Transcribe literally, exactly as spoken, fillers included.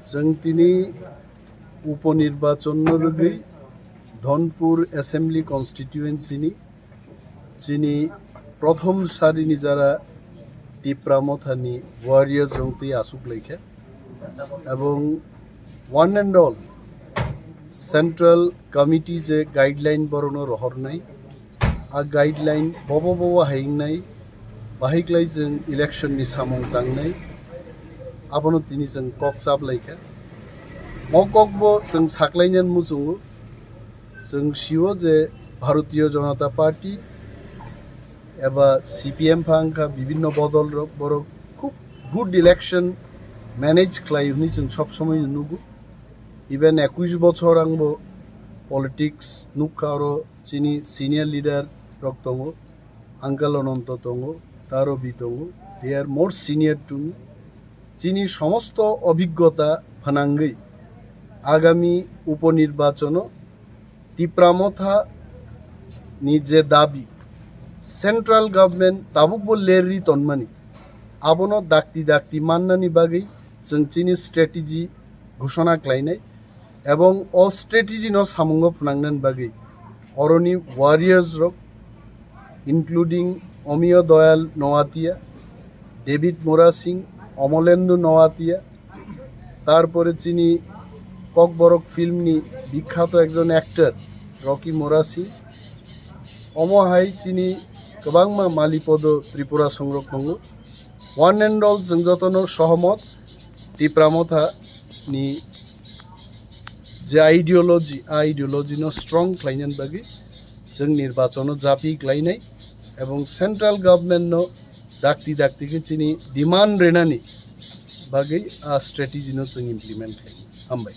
Chwng tini upo nirbachon no rwgwi Dhonpur Assembly Constituency ni chini prothom sari ni jara Tipra Motha ni warriors rok twi aswk laikha, ebong one and all Central Committee je guideline borok no rohornai, a guideline bobo bobo hai wngnai, bahai klai chwng election ni samung tangnai, abono tini chwng kok chap laikha. Mo kok bo chwng saklainani muchungo, chwng sio je Bharatiya Janata Party eba C P M phangkha, bibinno bodol rok borok khub good election manage khlai hwnwi chwng sob somoi nugo. Even ekush bochor angbo politics nukha, oro chini senior leader rok tongo, Uncle Ananto tongo, Tarobi tongo, they are more senior to me. Chini somosto obhiggota phanangwi agami upo nirbachono Tipra Motha ni je dabi, central government tabukbo lerwi tonmani, abono dakti dakti mannani bagwi chwng chini strategy ghoshona khlainai, ebong o strategy no samungo phnangnani bagwi oroni warriors rok, including Omiyo Doyal Noatia, David Murasing, Omolendu Noatia, tarpore chini Kokborok film ni bikkhato ekjon actor Rocky Murasing, omo hai chini kwbangma Malipodo Tripura songrok tongo. One and all, chwng jotono sohomot Tipra Motha ni je ideology, a ideology no strong khlainani bagwi chwng nirbachono japi khlainai, ebong central government no dakti dakti khe chini demand renani bagwi a strategy no chwng implement khlainai. Hambai.